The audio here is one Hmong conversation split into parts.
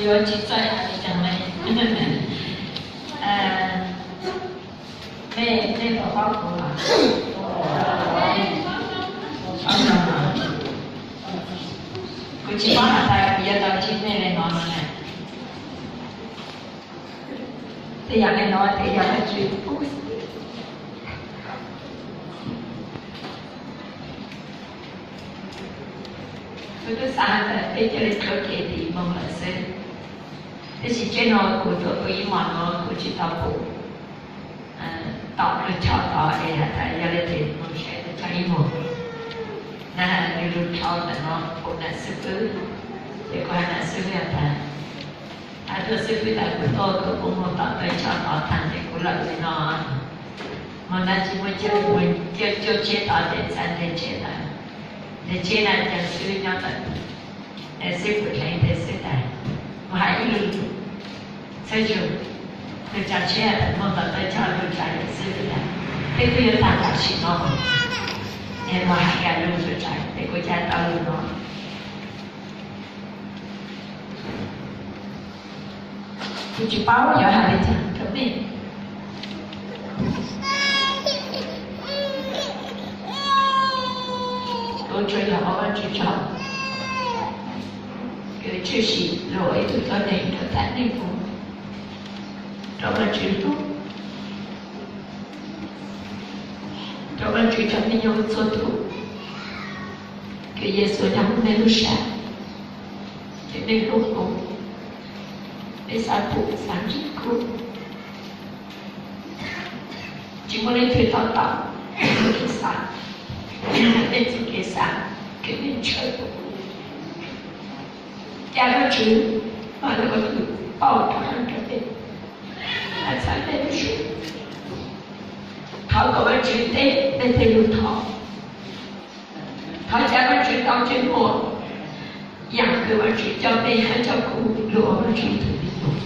Yuav tsis txawj hais li cas ne. Nej, nej puas paub kuv los? Kuv tsis paub hais tias kuv yuav tau ntsib nej li no no ne. Tej yam li no ces yog Vajtswv pub. Kuv twb xav hais tias peb cia li tuav kev tim moos lawm xwb. Tab sis tsheb no kuv tuaj pw ib hmos no kuv tsis tau pum tom lub choj tod es hais tias yog li ces moos seb tau ib hmos na. Lub lub dhau ntawm no kuv nam xib fwb, ces kuv hais nam xib fwb hais tias, hais rau xib fwb tias kuv tuaj kuv pum moos tom lub choj tod tag ces kuv lawm li no. Moos na tsis muaj chaw, mus caij tsheb tod ces txav nres tsheb ntawd, nres tsheb na ces xib fwb nyob ntawd, es xib fwb dheev tes xib fwb tas, mus hais ib lus txhawb zug, lus tsav tsheb moos tom lub choj lus tsav xib fwb tas, peb twb yuav tag tam sim no, es mus hais ib lus tsav, ces kuv cia tau lus no. Kuv tsis paub yuav hais li cas rau nej. Kuv tsuas yog ua Vajtswv tsaug, kuv tshwm sim los ib tug tuab neeg rau tag nej kuv rau Vajtswv tub, rau Vajtswv cov me nyuam txhua tus, kws Yexus nyob hauv nej lub sab, ces nej hlub kuv, nej xav pum xav ntsib kuv. Tsis muaj leej twg tau tau kuv kev xav, nej txoj kev xav, kws nej ntshaw kuv. Cas Vajtswv mas lawv ua lus pauj rov qab rau nej, hais txog nej lub suab. Thov kom Vajtswv teb nej tej lus thov. Thov caw Vajtswv tau ntsej muag, yam kws Vajtswv coj nej hab coj kuv lug ua Vajtswv ib tug me nyuam.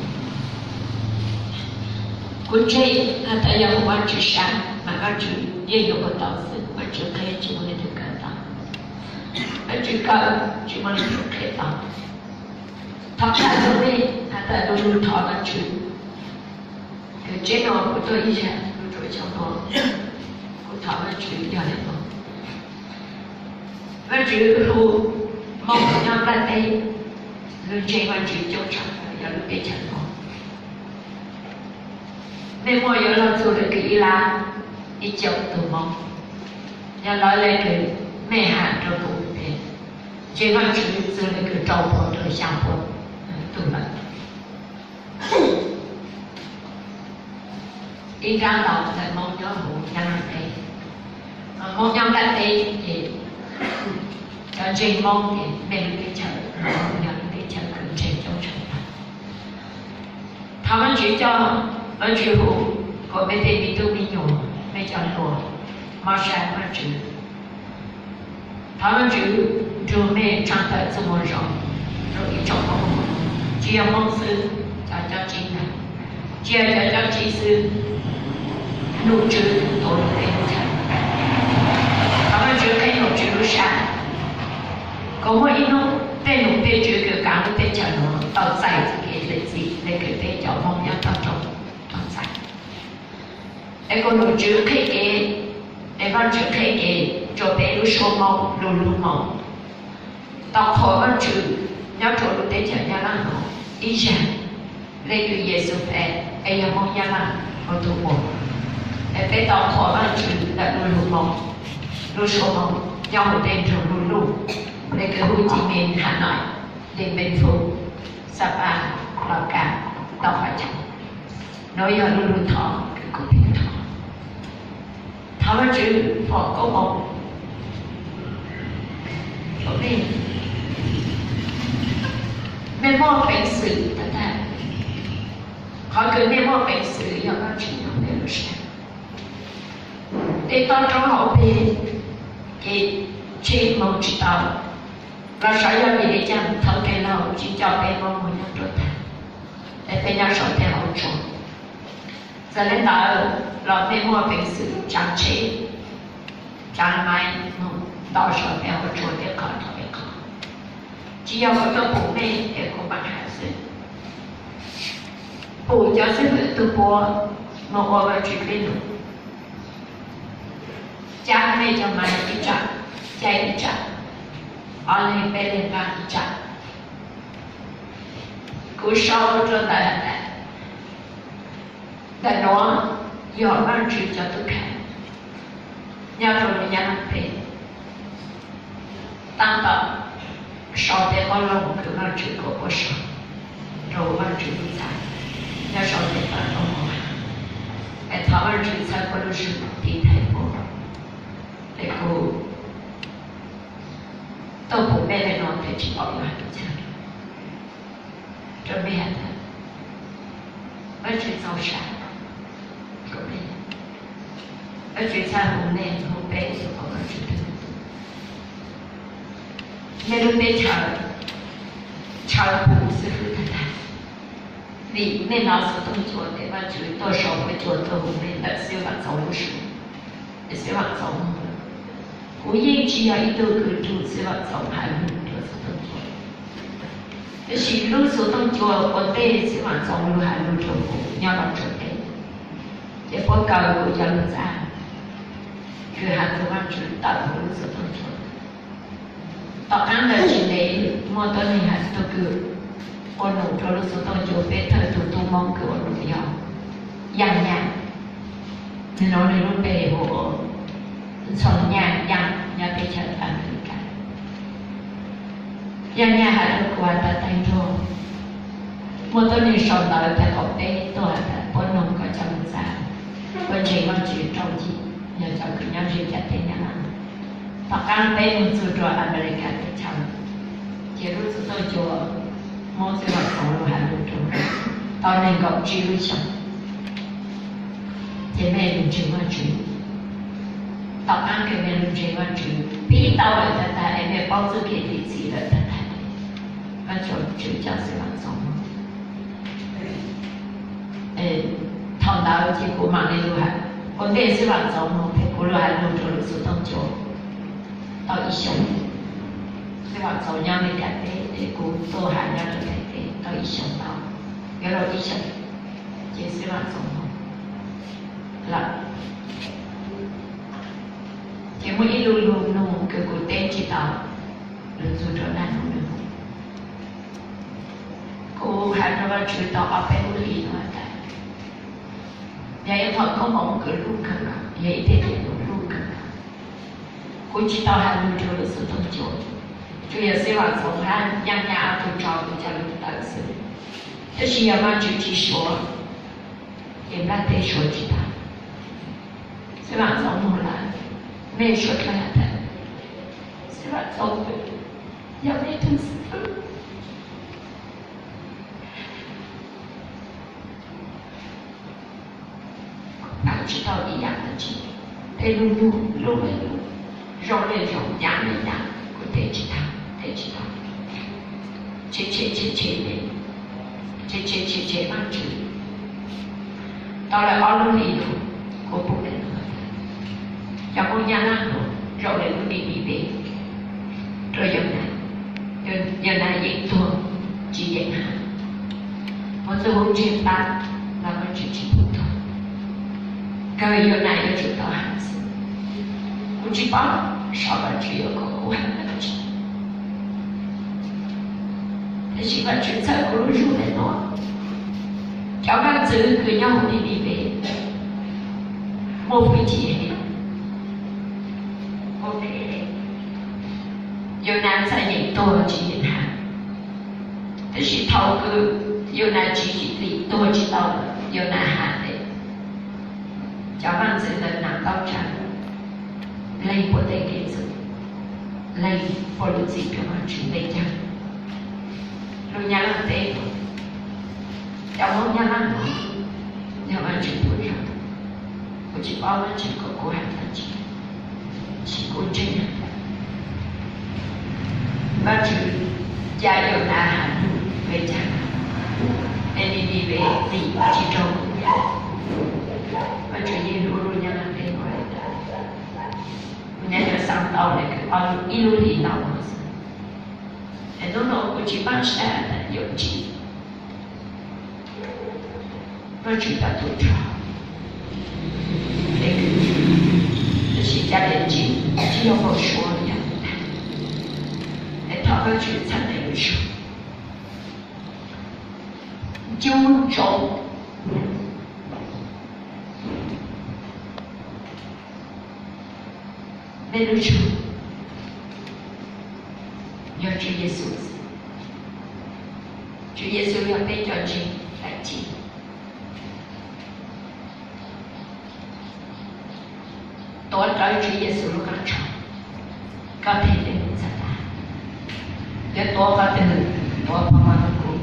Kuv ntseeg has tas yog hu Vajtswv sab mas Vajtswv yeej yuav ua tau xwb. Vajtswv qheb tsis muaj leej twg kaw tau, Vajtswv kaw tsis muaj leej twg qheb tau. Thov qha rau nej has tas lug lug thov Vajtswv. Kws tseeb no kuv tuaj ib zag lug rua xyoo no, kuv thov Vajtswv yog le no. Vajtswv hu Moob nyob nplaj teb, lug ntseeg Vajtswv coob tshaj yog lub teb chaws no. Mej muaj yuav luag txug le kws ib lab ib caug tug Moob, yog lawv le kws mej has rua kuv tes, ntseeg Vajtswv txug le kws rau puas rau xyaa puas tug lawm. Ib nrab ntau ntawm Moob nyob huv Nyab Laj teb, Moob nyob nplaj teb ces cov ntseeg Moob ces mej lub teb chaws yog lub teb chaws kws ntseeg coob tshaj plawg. Thov Vajtswv coj, Vajtswv hu kom mej tej me tub me nyuam, mej cov hluas mob sab Vajtswv. Thov Vajtswv nrug mej tshaj tawm txuj moo zoo rua ib tsoom Moob, tsis yog Moob xwb, cov cob tsib ntag, tsis yog cov cob tsib xwb, num tswv tuav lug tej lub chaw. Thov Vajtswv qheb num tswv lub sab, kom muaj ib hnub tej num tej tswv kws kaav lub teb chaws nuav tau txais txuj kev dlej txim le kws peb cov Moob nyob toj roob tau txais. Es kom num tswv qheb kev, es Vajtswv qheb kev rua peb lub suab Moob lu lug moog tau qhuas Vajtswv nyob rua lub teb chaws Nyab Laj nuav ib zag, le kws Yexus peb, es yog Moob Nyab Laj ua tug muam, es peb tau qhuas Vajtswv ntawm lu lug moog, lub suab Moob nyob huv tej nroog lu lug, le kws hu Ci Mej, Has Nois, Deen Peeb Fub, Xa Pas, Los Kas, tau qhov chaw. Nuav yog lu lug thov kws kuv pheej thov. Thov Vajtswv foom koob moov rua mej. Mej muaj peev xwm tag tag, qhov kws mej muaj peev xwm yog Vajtswv nyob mej lub sab. Tej toj roob hauv peg ces tseg moog tsis tau, los saib yog vim le caag thaum tej laug tsis nco peb Moob moog nyob rua tag, es peb nyob sau tej hauv tsua. Txawm le ntawd los mej muaj peev xwm tsaav tsheb, tsaav maiv moog nto sau tej hauv tsua tej qhov rau tej qhov. Tsis yog kuv tuaj pum mej es kuv maam has xwb, Pum cov xib hwb tus puav mus ua Vajtswv peb lus, cab nej cov maiv ib tsam, cab ib tsam, ob leeg peb leeg nqa ib tsam. Kuv sau rau ntawd hais tias, ntawm nuav yog Vajtswv cov tub kheej nyob rau lub nyab laj teb, tab tom sau tej qoob loo kws Vajtswv kom puab sau rau Vajtswv lub txaj, nyob sau tej paj roob hauv hav. Es thov Vajtswv txhawb puab lub zug tiv thaiv puab. Es kuv tuaj pum mej le nuav tes tsis pom yuav hais lus txhia rau mej hais tias, Vajtswv txaus sa, Vajtswv txhaj hu mej hu peb ua Vajtswv tug, mej lub teb chaws tshawv pum xib hwb tag tag. Vim mej hnov Xov Tooj Cua tes Vajtswv tuaj sau Xov Tooj Cua tuaj hu mej ntawm Xib Vam Txoov lub suab, es Xib Vam Txoov moog lawm. Kuv yeej tsis yog ib tug kws nrug Xib Vam Txoov hais lug rua Xov Tooj Cua, tab sis lub Xov Tooj Cua ua ntej Xib Vam Txoov lug hais lug rua kuv nyob rau Tsuas Teb, ces puab kaw kuv cov lug txaj kws has txug Vaajtswv tawm huv lub Xov Tooj Cua. Tom qaab ntawd tsis ntev muaj tuab neeg has tug kws ua num rua lub Xov Tooj Cua, peb thawj tug tub Moob kws ua num yog Yaaj Nyaj, nwg lub npe hu ua Ntxhua Nyaj Yaaj nyob teb chaws Amelikas. Yaaj Nyaj has rua kuv has tas, Tag nrho muaj tuab neeg sau ntawv tag qaum teb tuaj has tas puab noog koj cov lug txaj, puab ntseeg Vaajtswv rau ncig, yog cov kws nyob ze caj teb Nyab Laj. Tom qaab peb moog txug rua Amelikas teb chaws, ces lub Xov Tooj Cua muab Xib Vam Txoov lug has lug rua tau nees nkaum tsib lub xyoo. Ces mej lug ntseeg Vaajtswv, tom qaab kws mej lug ntseeg Vaajtswv pib tau lawm tag tag es mej paub txuj kev piv txwv lawm tag tag, Vaajtswv coj Xib Vam Txoov moog. Thaum ntawd ces kuv mam le lug has, ua ntej Xib Vam Txoov moog ces kuv lug has lug rua lub Xov Tooj Cua tau ib xyoos. Xib Vam Txoov nyob Amelikas teb es kuv tuaj has nyob rua Thaib teb tau ib xyoos tau, yuav luag ib xyoos, ces Xib Vam Txoov moog lawm. Ces muaj ib lu lug nug kws kuv teb tsis tau, lug txug rua naj nub nub. Kuv has rua Vaajtswv tau ob peb lub hlis nuav tas, yog ib qho koob hmoov kws luj kawg nkaus, yog ib teg kev lug luj kawg nkaus. Kuv tsis tau has lug rua lub Xov Tooj Cua, tsuas yog Xib Vam Txoov hab Yaaj Nyaj ob tug tso kuv cov lug tawm xwb. Tab sis yog Vaajtswv tsis suav, ces nplaj teb suav tsis tau. Xib Vam Txoov moog lawm, mej suav dlawg has tas, Xib Vam Txoov yog mej tug xib fwb. Paab tsis tau ib yaam dlaab tsi, tej lug lug, lub le lug, zoo le zoo, yaav le yaav, kuv teb tsis tau, teb tsis tau, tseg tseg tseg tseg le, tseg tseg tseg tseg Vaajtswv. Tau le ob lub hlis lug, kuv pum le nuav, cov Moob Nyab Laj nuav zoo le lub D V D rua Yaunas, Yaunas yeem tuag tsis yeem has, puab txuj huv ntseg pab los Vaajtswv tsis pum tuag, kawg Yaunas yuav tsum tau has xwb. Kuv tsis paub seb Vaajtswv yuav kom kuv has dab tsi, tab sis Vaajtswv txhawb kuv lub zug le nuav. Cov vaaj ntxwv kws nyob huv Ninive muaj hwj chim heev, Yaunas txhaj yeem tuag tsis yeem has, tab sis thaum kws Yaunas tsis lim tuag tsis tau, Yaunas has tes cov vaaj ntxwv ntawd nam tau tsa, leeg puab tej kev txwv, leeg puab lub txim rua Vaajtswv npe caag. Lub Nyab Laj teb, cov Moob Nyab Laj nuav yog Vaajtswv tug zog, kuv tsis paub Vaajtswv kom kuv has dlaab tsi, tab sis kuv ntseeg has tas Vaajtswv ca Yaunas has lug npe caag, es Ninive lim tsis raug kuv ca. Vaajtswv yeej lub lub Nyab Laj teb nuav has tas, kuv nyam yuav xaa tau le kws ib lub hlis ntau nuav xwb. Es hnub nuav kuv tsis paub seb has tas yuav tsi, Vajtswv cov tub rog, tab sis cov niam tsev tsis yog npau suav yog, es thov Vajtswv txhawb nqa lub suab. Cub ntsoov peb lub zug yog Tswv Yexus. Tswv Yexus yog peb cov ntseeg daim txiv. Tuav rawv Tswv Yexus lub qab tsho, koj thiaj li txog tas. Yuav tuav qhov twg? Tuav phau maj lug kub.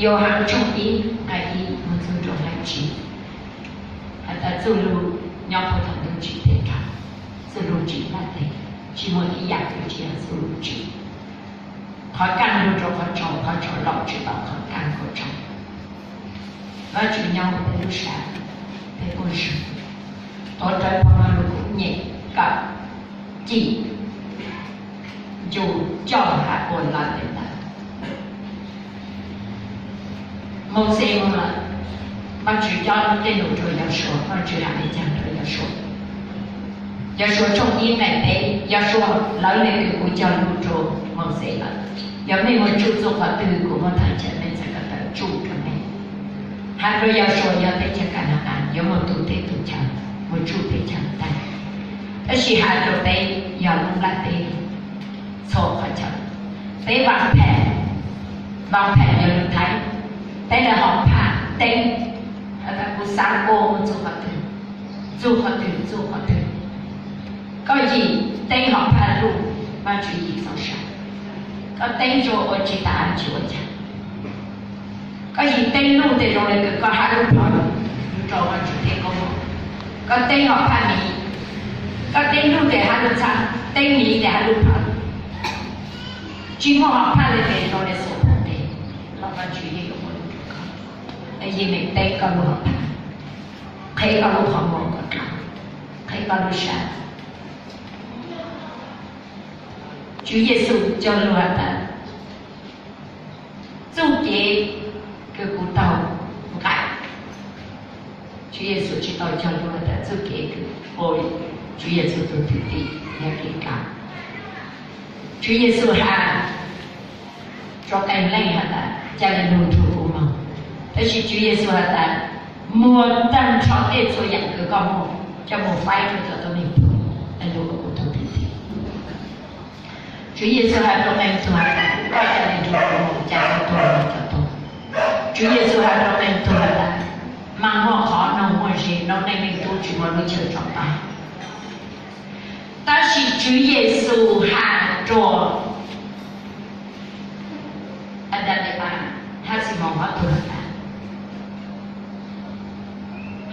Yauhas tshooj ib nqai ib mus txug rau nqai tsib, hais tias txuj lug nyob puag thaum ntuj tsim teb raug, txuj lug tsim nplaj teb, tsis muaj ib yam twg tsis yog txuj lug tsim. Qhov kaj lug rau qhov tsaus, qhov tsaus laum tsis tau qhov kaj kaum tsaus. Vajtswv nyob hauv peb lub siab, peb puj swm. Tuav rawv phau maj lug kub nyem kawm, cim, ncu, coj hav ua lawv tej ntawd. Mauxes mus lawm, Vajtswv cob tej lus rau Yausuas, Vajtswv hais li cas rau Yausuas? Yausuas tshooj ib nqai peb, Yausuas, lawv le kws kuv cog lus rau Mauxes lawm, yog mej mus tsuj txuj qhov twg kuv muab thaij chaw, mej txhais ko taw tsuj rau mej. Has rau Yausuas yog teb chaws Kanankas, yuav mus tu teb tu chaw, mus tsuj teb chaws tag. Tab sis has rau peb yog lub nplaj teb, txhua qhov chaw. Peb vaaj phem, vaaj phem yog lug Thaib, peb lawv hom phaj teeb, has tas kuv xaav ua mus txug qhov twg, txug qhov twg, txug qhov twg. Koj yim teeb hom phaj luj, Vajtswv yim txoj sa. Koj teeb zoo ua tsis tas tsis ua cas. Koj yim teeb luj tes zoo le kws koj hab lub plhawv rau Vajtswv thiab koob hmoov. Koj teeb hom phaj miv, koj teeb luj tes hab lub txhab, teeb miv tes hab lub plhawv. Tsis muaj hom phaj le tes zoo le xuas phooj tes los Vajtswv yeej yuav muaj lub rau koj. Yeej meem teeb koj lub hom phaj, qheb koj lub qhov muag kom dlhau, qheb koj lub sab. Tswv Yexus cog lug has tas, txuj kev kws kuv taug nqaim. Tswv Yexus tsis tau cog lug has tas txuj kev kws ua Tswv Yexus tus thwj tim yog kev nqaim. Tswv Yexus has rua qee leej has tas, ca le nug nrug kuv moog. Tab sis Tswv Yexus has tas, muag taag nrho tej txhua yaam kws koj muaj coj moog faib rua cov tuab neeg tuag, le nug kuv tus thwj tim. Tswv Yexus has rua qee tug has tas, koj ca le nrug kuv moog, ca cov tuag moog cov tuag. Tswv Yexus has rua qee tug has tas, maag muaj qhov noog muaj ze, noob neej leej tub tsis muaj lub chaw tso pab. Tab sis Tswv Yexus has rua Antatia hab Ximoos ob tug has tas,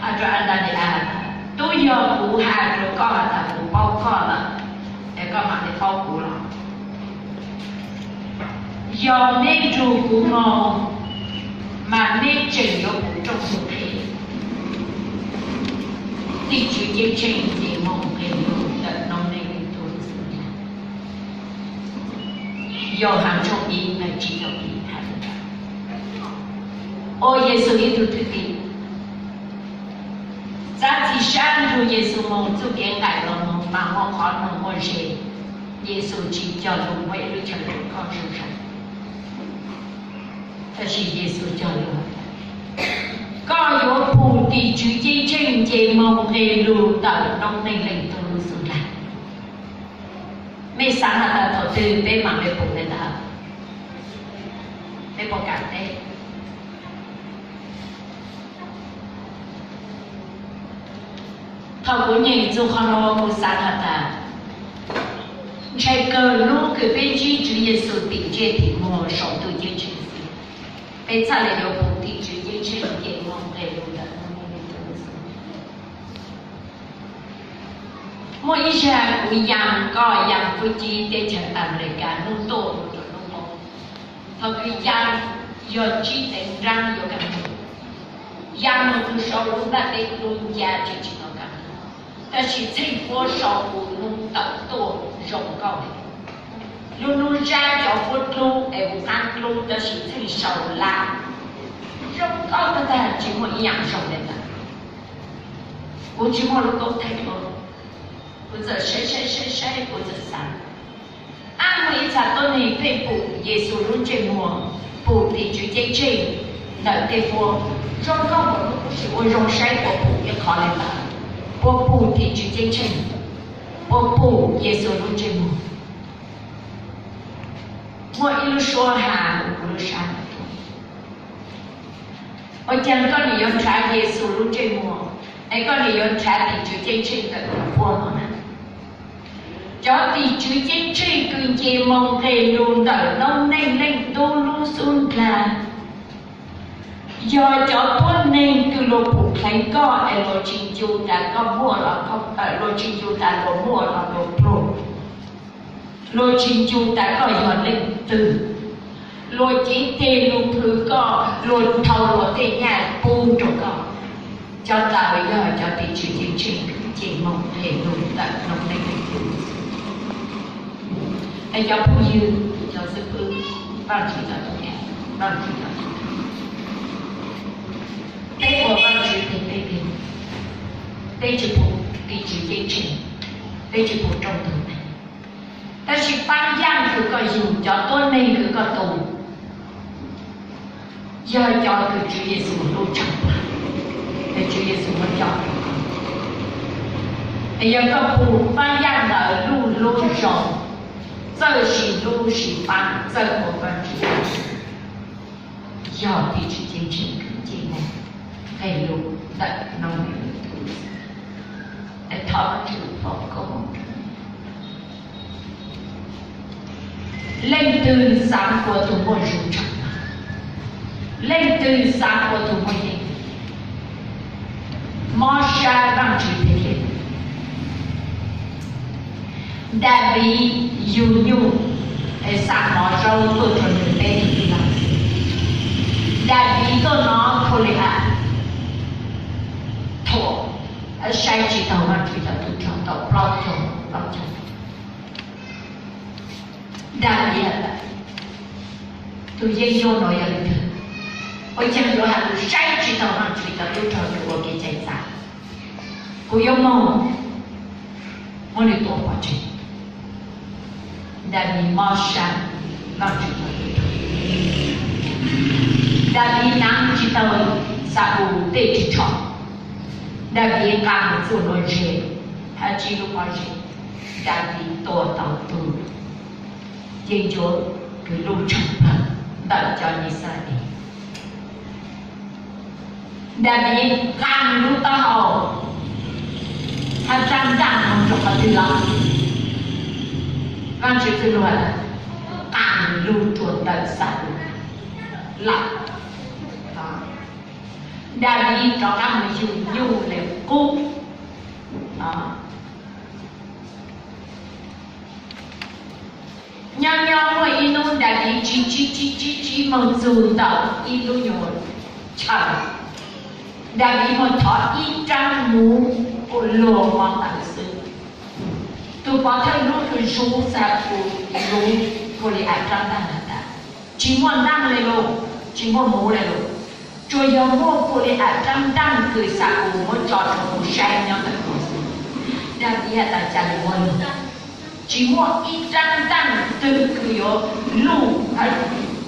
has rua Antatia has tas, tub yog kuv has rua koj has tas kuv paub koj lawm, es koj mam le paub kuv los? Yog neb nrug kuv moog, mas neb tseem yuav pum rooj ntug qheb. Tim Tswv Ceeb Tsheej ces moog nqe lug ntawm noob neej leej tub lub xub ntiag. Yauhas tshooj ib nqe tsib caug ib has li ntawd. Ua Yexus ib tug thwj tim, txav txim sab nrug Yexus moog, txuj kev nqaim los moog, maag muaj qhov noog muaj ze. Yexus tsis cog lug muaj ib lub chaw rua koj zoo zoo. Tab sis Yexus cog lug has tas, koj yuav pum tim Tswv Ceeb Tsheej ces moog nqe lug ntawm noob neej leej tub lub xub ntiag. Mej xaav has tas thaum twg peb maam le pum le ntawd? Peb puas kam teb? Thaum kuv nyeem txug qhov nuav kuv xaav has tas, ntshai kawg lub kws peb ntsib Tswv Yexus tim ntsej tim muag saum ntuj ceeb tsheej, peb txhaj le yuav pum tim Tswv Ceeb Tsheej ces moog nqe lug ntawm noob neej leej tub lub xub ntiag. Muaj ib zag kuv yaa koj yaa fwj cib teb chaws Amelikas nub tuaj mus rua nub qub. Thaum kws yaa yog ntsib teev nraab yuav kaaj nug, yaa moog txug sau lub nplaj teb dlub nca tseem tsis tau kaaj nug, tab sis txheej puab sau kuv nub tawm tuaj zoo nkauj. Lub nub zab cov puab dlub es kuv qaab dlub tab sis txheej sau laj. Zoo nkauj tag tag, tsis muaj ib yam zoo li ntawd. Kuv tsis muaj lub kaub theej ua, kuv txawm saib saib saib saib kuv txawm xav, ab, muaj ib txha tuab neeg pheej pum Yexus lub ntsej muag, pum tim tswv ceeb tsheej ntawm tej huab. Zoo nkauj npaum no kuv sim ua zoo saib puas pum ib qho li ntawd, puas pum tim tswv ceeb tsheej, puas pum Yexus lub ntsej muag. Muaj ib lub suab has kuv lub sab, ua cas koj nim yuav nrhav Yexus lub ntsej muag es koj nim yuav nrhav tim tswv ceeb tsheej ntawm cov huab no na? Cov tim tswv ceeb tsheej kws nce moo nqes lug ntawm noob neej Leej Tub lub xub ntiag, yog cov tuab neeg kws luag pum dheev koj es luag tsis ncu tas koj muaj los, luag tsis ncu tas luag muaj los luag pluag, luag tsis ncu tas koj yog leej twg, luag cev teg lug plhws koj, luag thau luag tej nyaj pub rau koj. Cov ntawd yog cov tim tswv ceeb tsheej kws nce moo nqes lug ntawm noob neej Leej Tub. Es cov phooj ywg, cov xib hwb, Vaajtswv cov tub, Vaajtswv cov tub, peb ua Vaajtswv teg peb, peb tsis pum tim tswv ceeb tsheej, peb tsis pum rooj tug neeg. Tab sis paab yaaj kws koj yug, cov tuab neeg kws koj tu, yog cov kws Tswv Yexus hlub tshaj plawg, es Tswv Yexus muab coj rau koj. Es yog koj pum paab yaaj ntawd luj hlub zoo, txawj sis hlub sis paab, txawj ua Vaajtswv, yog tim tswv ceeb tsheej kws nce moo nqes lug ntawm noob neej Leej Tub. Es thov Vaajtswv foom koob hmoov rau. Leej twg xaav ua tug muaj zug tshaj plawg? Leej twg xaav ua tug muaj yeej? Mob sab Vaajtswv thiaj li. Daviv yug nyuj es xa mov zaub tuaj rau nwg peb tug tij laug. Daviv tuaj nov Khau-li-at thuam, saib tsis taug Vaajtswv cov tub rog tau plaub caug, plaub caug. Daviv has tas, tus yeeb ncuab no yog leej twg? Ua caag yuav has lug saib tsis taug Vaajtswv cov tub rog kws ua kev cai txav? Kuv yuav moog muab nws tua pov tseg. Daviv mob sab Vaajtswv cov tub rog. Daviv naav tsis taug Xa-ules tej ris tsho. Daviv nqaa txuj lug zes, hab tsib lub pob zeb. Daviv tua tau tug yeeb ncuab kws luj tshaj plawg ntawm cov Yixalayees. Daviv nqaa lub taub hau hab rab ntaj moog rua qhov twg los? Vaajtswv txuj lug has tas, nqaa lug rua ntawm Xa-ules lawm. Daviv rov qaab moog yug nyuj le qub. Nyob nyob muaj ib nub Daviv tsiv tsiv tsiv tsiv tsiv moog txug ntawm ib lub nyuas chaw, Daviv moog thov ib raab muv luag mov tawv xwb. Tug pov thawj hlub kws zuv Xa-ules zuv Khau-li-at raab ntaaj has tas, tsis muaj ntaaj le lauj, tsis muaj muv le lauj, tsuas yog muaj Khau-li-at raab ntaaj kws Xa-ules muab tso rua kuv saib nyob ntawm kuv xwb. Daviv has tas, ca le muab lug, tsis muaj ib raab ntaaj twg kws yuav luj hab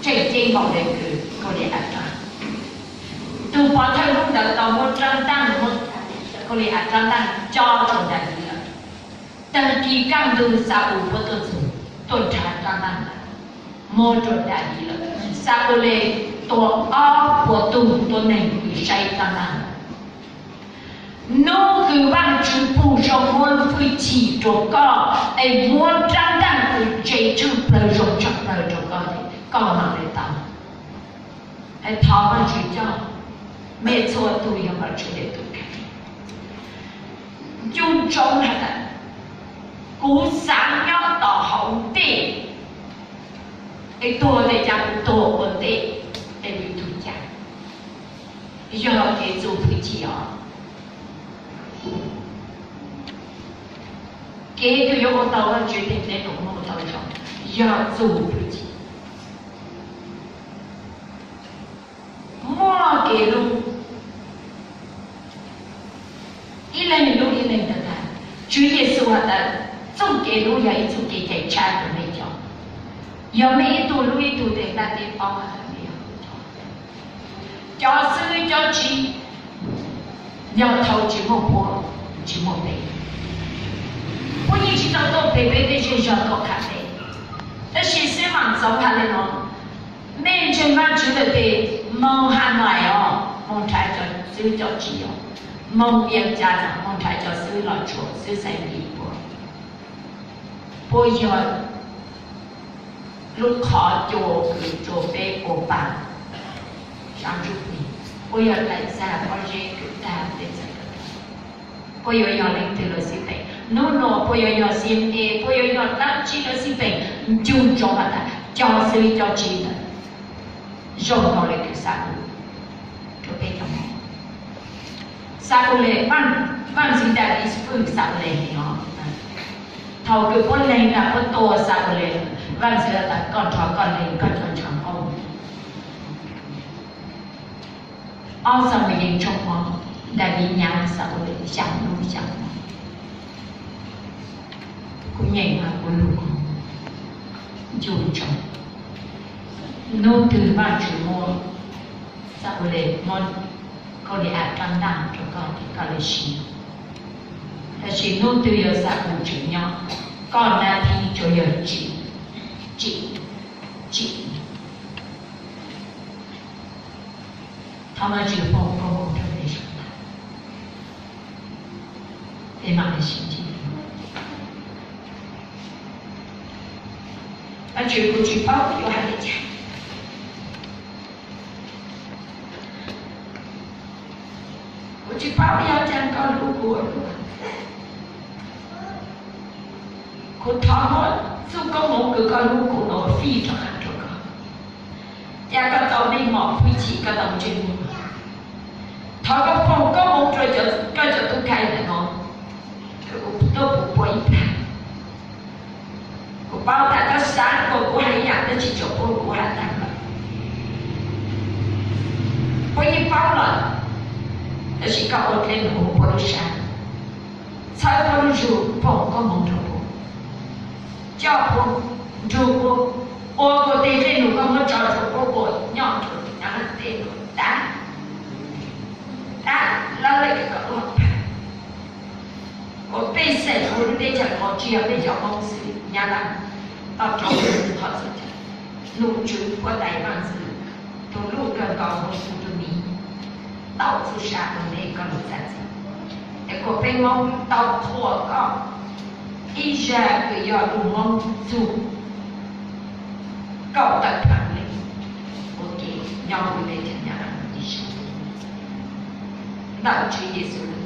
tseem ceeb npaum le kws Khau-li-at raab. Tug pov thawj hlub ntawd tau muab raab ntaaj, muab Khau-li-at raab ntaaj cob rua Daviv lawm. Taag kis kaj ntug Xa-ules puab tuaj txug, tuaj nrhav raab ntaaj lawm, muab rua Daviv lawm. Xa-ules tua ob puas tug tuab neeg kws saib raab ntaaj lawm. Nub kws Vaajtswv pug zoo muab lub hwj chim rua koj es muab raab ntaaj kws ntse tshaj plawg zoo tshaj plawg rua koj, koj mam le tau. Es thov Vaajtswv coj mej txhua tug yog Vaajtswv le tug kheev. Ncu ntsoov has tas, kuv xaav nyob tom hauv ntej es tuag le caag kuv tuag ua ntej, es lwm tug caag. Yog kev txuj hwj chim os. Kev kws yuav ua tau Vaajtswv teg neb nuav moog tau zoo, yog txuj hwj chim. Muaj has tas txuj kev hlub yog ib txuj kev cai tshaj rau nej cov, yog mej ib tug hlub ib tug tes ntaj teb paub has tas mej yog cov xib hwb cov tsi. Yog thaum tsis muaj puab, tsis muaj peb, puab yeej tsis tau tuaj pem peb tej zej zog tuaj qha peb. Tab sis xwb mam txoov has le no, mej ntseeg Vaajtswv lawm tes moog has nais os, moog nrhav cov xib hwb cov tsi os, moog piav ca, moog nrhav cov xib hwb los tsuas xib hwb xais li puab. Puab yog lub qhov cua kws rua peb ua pa saab ntsuj plig, puab yog dlaim txag pob zeb kws tag peb txhais ko taw. Puab yuav yog leej twg lawv xij peem? Nub nua puab yuav yog C N A, puab yuav yog dlaab tsi lawv xij peem? Ncu ntsoov has tas cov xib hwb cov tsi ntawd zoo nkaus le kws Xa-ules rua peb cov moog. Xa-ules, Vaajtswv Daviv fwj Xa-ules os. Thaum kws puab leeg tas puab tua Xa-ules, Vaajtswv has tas koj nrho koj leeg koj cov ntshav nqaus. Ob Xamuyees tshooj ob, Daviv nyab Xa-ules xyaa lub xyaa hmo. Kuv nyeem mas kuv lug ncu ntsoov. Hnub twg Vaajtswv muab Xa-ules, muab Kauli-as rab ntaj rua koj, koj le siv. Tab sis hnub twg yog Xa-ules tseem nyob, koj nab thib tsuas yog tsim, tsim, tsim. Thov Vaajtswv foom koob hmoov rua peb sawv daws. Peb mam le sib ntsib. Vaajtswv, kuv tsis paub yuav has le caag. Kuv tsis paub yog caag koj hlub kuv ua luaj. Kuv thov muab txuj koob hmoov kws koj hlub kuv nuav fij rov qab rua koj. Ca koj tau meej mom hwj chim, koj tau ntsej muag. Thov koj foom koob hmoov rua koj cov tub khai ntawm no, kws kuv tuaj pum puab ib plag. Kuv paub tas koj xaav kuas kuv has ib yaam tab sis tsuas puab kuv has taag lawm. Puab yeej paub lawm, tab sis koj ua dlej nuav huv puab lub sab, txhawb puab lub zug, foom koob hmoov rua puab, coj puab, nrug puab, ua kuas tej dlej nuav koj muab tso rua puab ua nyob rua nyav laj tej nuav dab, dab lawv le kws koj lub hom phaj. Kuas pej xeem huv lub teb chaws nuav tsi yog peb cov Moob xwb, nyav laj toj roob huv txhua cov, num tswv huab tais vaaj ntxwv, tug luj kawg nkaus huv tug miv, tau txuj sa rua nej koj lug txhaj txhib. Es kuas peb Moob tau qhuas koj ib zag kws yog lug Moob txug kaum tawm phav leej ua ke nyob huv teb chaws Nyab Laj ib zag. Ntawm Tswv Yexus lub